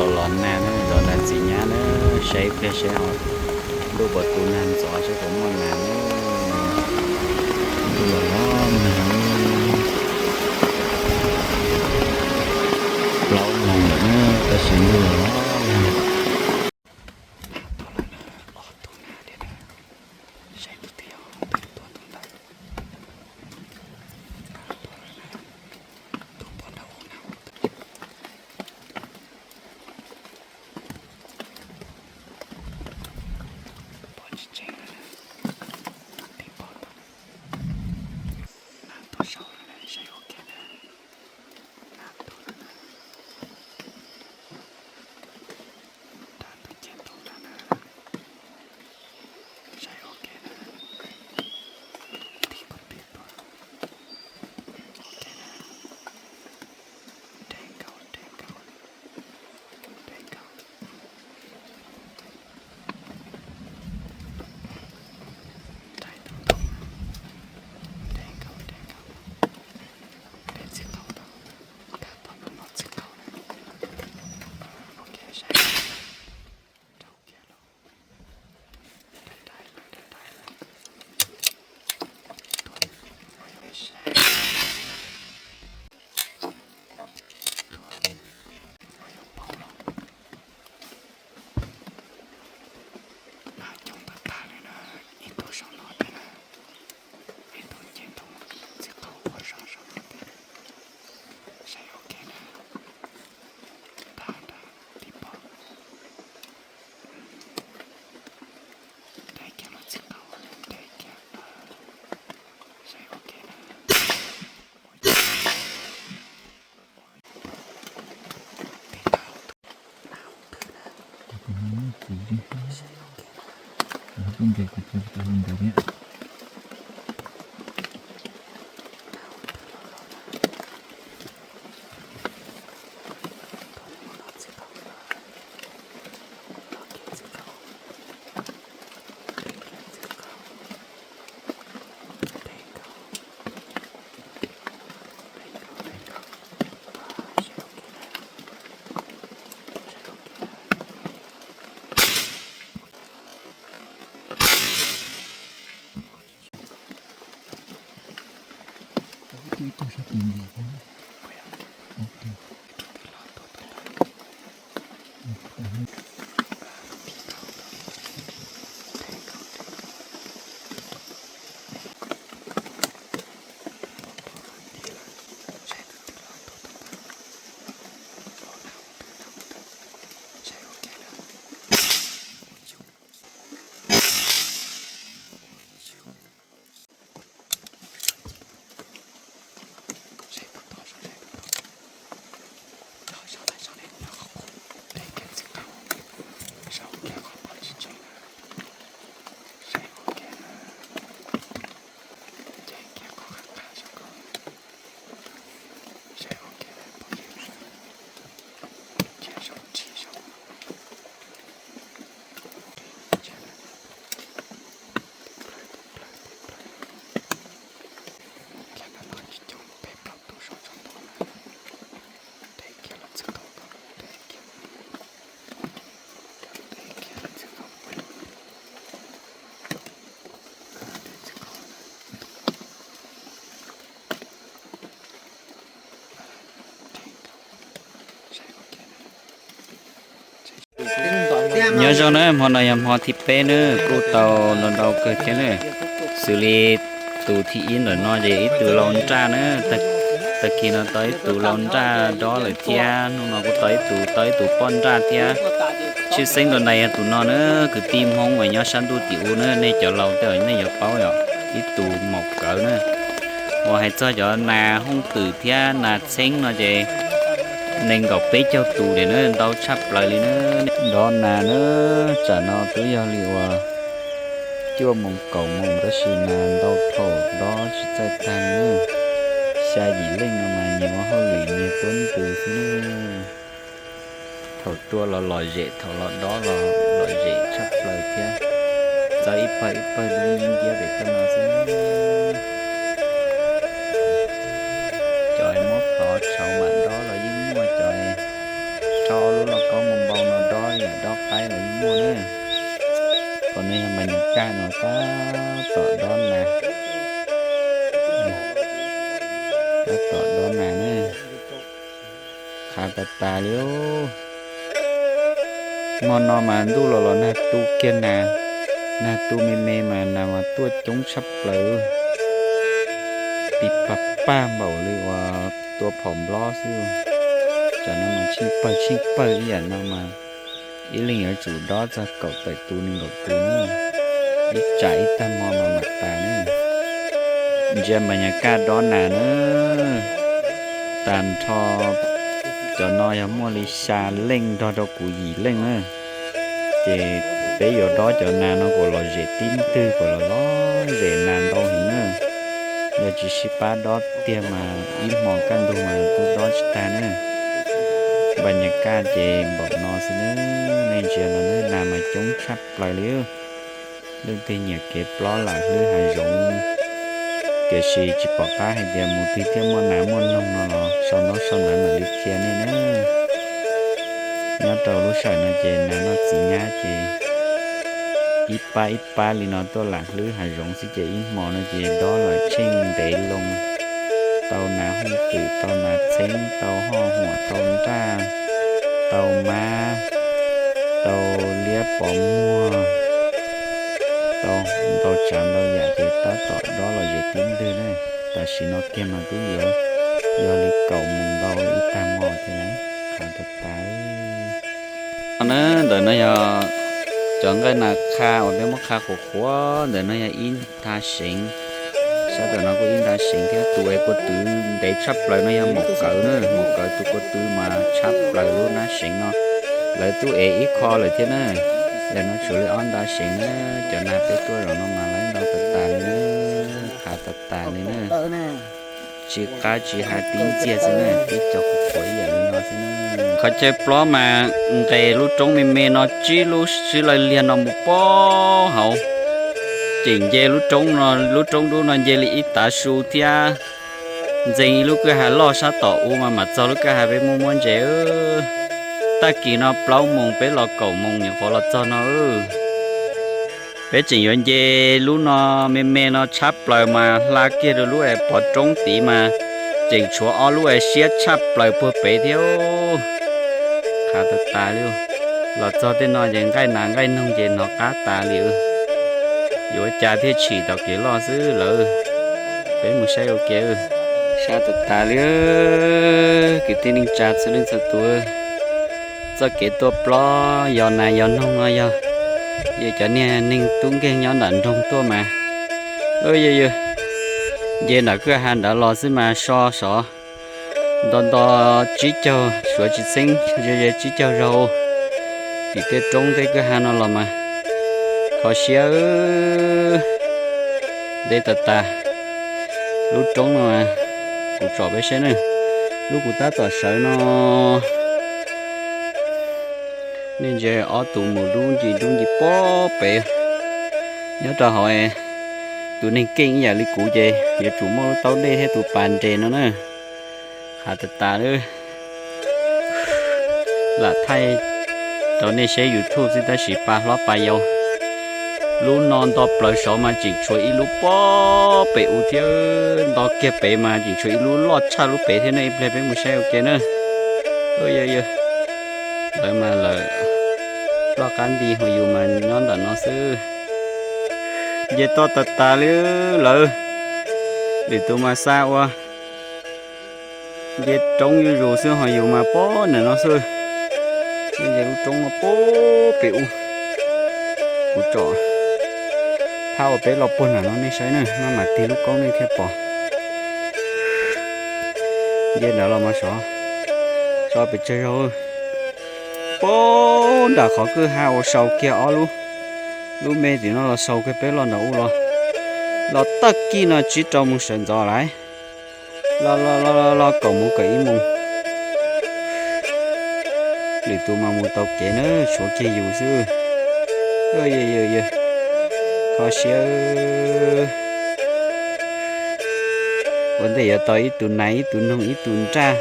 Los nag na, los nag txiv nyab na, saib ib pliag saib ho ntuj puas tu nag ntxov saib puas muaj nag na. Ntuj los los nag, plaub moos lawm na, tab sis ntuj los los nag. Tsis tau nkees kuv cia tau ntawd thiab. Nyob zoo na, hmo no yog hmo thib peb na, kuj tau ntau ntau kawg thiab na. Xws li tus thib ib ntawm no ces ib tug lau nraj na, tag kis no tau ib tug lau nraj dob lawm thiab, hnub no kuj tau ib tug, tau ib tug poj nraj thiab. Tshwj xeeb rau ntais yog tus no na, kwv tij Hmoob uas nyob sab ntuj tim ub na, nej cov laus tej nej yuav paub yom, ib tug maum kawv na. Uas hais txog cov nas hooj twm thiab nas txheeb no ces nees nkaum peb caug tus li na, ntau tshaj plaws li na. Dob nas na, tsam no twb yog li uas cuaj moos kaum moos tab sis nas ntau dhau dob tsis txawj tag li. Xya yim leej no mas nyias ua hauj lwm nyias tuab ntws xwb na. Thaum tua los lom zem, thaum los dob los lom zem tshaj plaws thiab. Txawb ib pawg ib pawg dub nciab pem toj no xwb. Cov muab plhov tshauv mam dob los yeej muaj, cov Rho lub lauj kaub mus npau no dob yam dob qaib los yeej muaj na. Qhov no yog npas nyas kaj no tab tom dob nas, tab tom dob nas na. Qhav tas tas li. Hmo no mas ntuj los los nag tu kiag nas, nag tu me me mas nas mas tuaj coob tshaj plaws, pis pag pag npaum li uas tua phom nplob xwb. Tsam no mas tsheej pawg tsheej pawg ib yam no mas ib leeg yuav tsum dob txog kaum tawm tus nees nkaum tus na, ib tsam ib tag hmo no mam tas na. Ntsia npas nyas kaj dob nas na, tag nrho cov no yog muaj li xya leej nrog rau kuv yim leej na. Ces peb yuav dob cov nas no kom los zem tib ntwg kom los los zem nas ntau heev na. Yog tsis sib pab dob tiag mas ib hmo kaj ntug mas kuj dob tsis tag na. Npas nyas kaj ces npaum no xwb na, nej ntsia no na, nas mas coob tshaj plaws li. Leej twg nyiam kev plob lam hlwb hav zoov, tiam sis tsis pom qab hais tias mus twg thiaj muaj nas muaj noog no los sau ntaub sau ntawv mam li qhia nej na. Nyob rau lub sij hawm no ces nas noj txiv nyab ces ib pab ib pab li no tuaj lam hlwb hav zoov xwb ces ib hmo no ces dob lawm tsheej ntev loo, tau nas hooj twm, tau nas txheeb, tau hoj huam, tau nraj, tau mab, tau liab pov muag, tau ntau tsav ntau yam ces tab tom dob los zem tib ntwg na. Tam sim no kiag mas twb yuav yog li kaum moos ntau ib tag hmo thiab na, qhav tas tas. No na, ntawm no yog cov nqaij nas qha uas peb muab qha qhuav qhuav, ntawm no yog ib nta seev, sab ntawm no kuj ib nta seev thiab. Tus es kua twv ntev tshaj plaws no yog maum kawv na, maum kawv tus kua twv mas tshab plaws lub nab seev no. Lawv twb ev ib qho lawm thiab na. Ntawm no tshuav li ob nta seev na, cov nas peb tuaj zaum no mas lawv ntau tas tas li na, qhav tas tas li na. Tsis qab tsis hais tib ntxiag xwb na, tib co qhuav qhuav ib yam li no xwb na. Qhov chaw plob mas nqes lub roob me me no tsib lub sib law liag no mus pab hauv, ces nce lub roob no, lub roob dub no nce li ib tav su thiab ntxeev ib lub kwj ha loj sab tom u mas mam txog lub kwj ha peb muaj muab ntses. Tag kis no plaub moos peb los kaum moos nyuam qhuav los txog no. Peb tseem yuav nce lub no me me no tshab plaws mas hla kiag rau lub es pov roob tid mas tseem tshuav ob lub es siab tshaj plaws puag pem thiab. Qhav tas tas li. Los txog tej no ces nqaij nas nqaij noog ces hnov qab tas li. Yuav ua cas thiaj tshim tom kev loj xwb lawm. Peb mus saib ua ke. Sab tas tas li. Kwv tij neej tsa txhua leej txhua tus, txoj kev tuaj plob yos nas yos noog no yog yog cov niag neeg tub nkeeg nyob nram nroog tuaj mas. Yog yog, nce nram kwj ha nrad los xwb mas so sov nto nto tsib caug suav tsis txheeb ze ze tsib caug zaug tim tej roob tej kwj ha no los mas kho siab ntev tas tas. Lub roob no kuv tsom peb saib na, lub kuv tab tom sawv no nej ntsia ob tug mus dub ncig dub ncig puag pem. Nyob rau hauv tus neeg keej ib yam li kuv ces yuav tsum muaj lub taub dej thiab tus pas nres no na. Qhav tas tas lawm. Lam thaij rau nej saib YouTube xwb tab sis pa hlob pa yau. Lub no nto plaws saud mas tseem tshuav ib lub puag pem u thiab, nto kiag pem mas tseem tshuav ib lub loj tshaj lub pem thiab ne. Ib pliag peb mus saib ua ke na. Yog yog, lawv mas lawm ploj qab nti, ho yus mas nyob ntawm no xwb. Nce toj tas tas li lawm. Lwm tus mas xa ua nce roob zuj zus xwb, ho yus mas puag ntawm no xwb. Nce lub roob no puag pem u. Kuv tsom phab uas peb los puag nram no nej saib na, maj mam tig lub koob nej thiaj pom. Nce ntawd los mas sov, sov pes tsawg zaug. Puag nram qhov kwj ha uas sau kiag ob lub, lub me tim no los sau kiag peb los nram u los, los tag kis no tsib rau moos sawv ntxov lawm. Los los los los kaum moos kaum ib moos. Lwm tus mas mus tau kev na, tshuav kiag yus xwb. Yog yog, kho siab. Ua ntej yuav tau ib tug nas ib tug noog ib tug nraj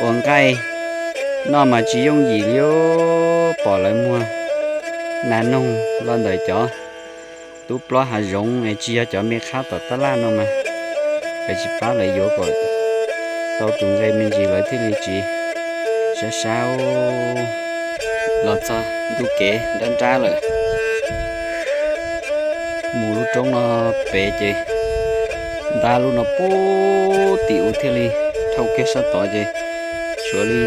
ua nqaij Noj mas tsis yooj yim li os, pom lawv muag nas noog los ntawm cov tub plob hav zoov es tsis yog cov me qhab tom tab laj no mas, lawv tsis pab lawv yuav kom tau tus nqe me ntsis lawv thiaj li tsis sab sab. Los txog ntu kev nrab nrab lawm, mus lub roob no pem ces ntab lub no puag tim ub thiaj li dhau kiag sab tod ces tshuav li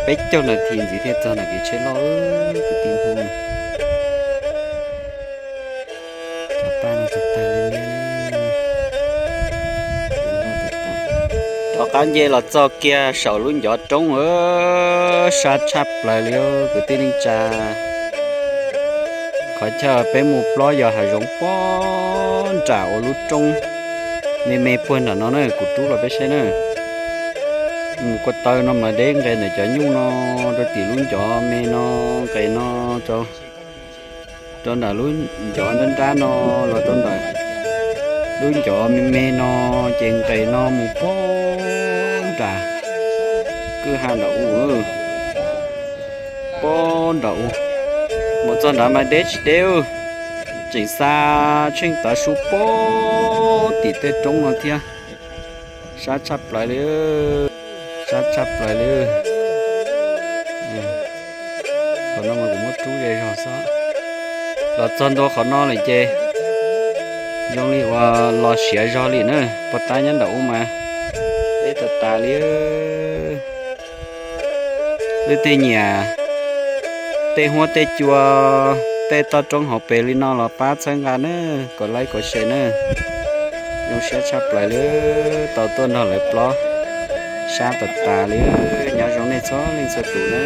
peb caug nas this ntxiv thiaj txog ntawm kev tsheb loj kwv tij Hmoob. Rov qab nce los txog kiag saum lub ncov roob, sab tshaj plaws li kwv tij neej tsa. Qhov chaw peb mus plob yog hav zoov pob nram uas lub roob me me puag nram no na, kuv rub los peb saib na. Mus ko taw no mas deb nqes ntawm cov nyuj no rau tim lub ncov me no, nqes no rau, rau nram lub ncov nrab nrab no los rau ntawm lub ncov me me no, ces nqes no mus pob nram kwj ha nram u, pob nram u. Mus txog nrad mas deb tsis deb, tseem xa tsheej tav su pob tim tej roob no thiab. Sab tshaj plaws li, sab tshaj plaws li. Qhov no mas kuv muab rub ze zog xwb. Los txog ntua qhov no lawm ces zoo li uas los siav zog li na, puag ta nyob nram ub mas deb tas tas li. Leej twg nyiam tej huab tej cua, tej toj roob hauv pes li no los pab txhawb nqa na, kom like kom share na. Zoo siab tshaj plaws li, tau tuaj nrog lawv plob, sab tas tas li. Nyob zoo nej txhua leej txhua tus na.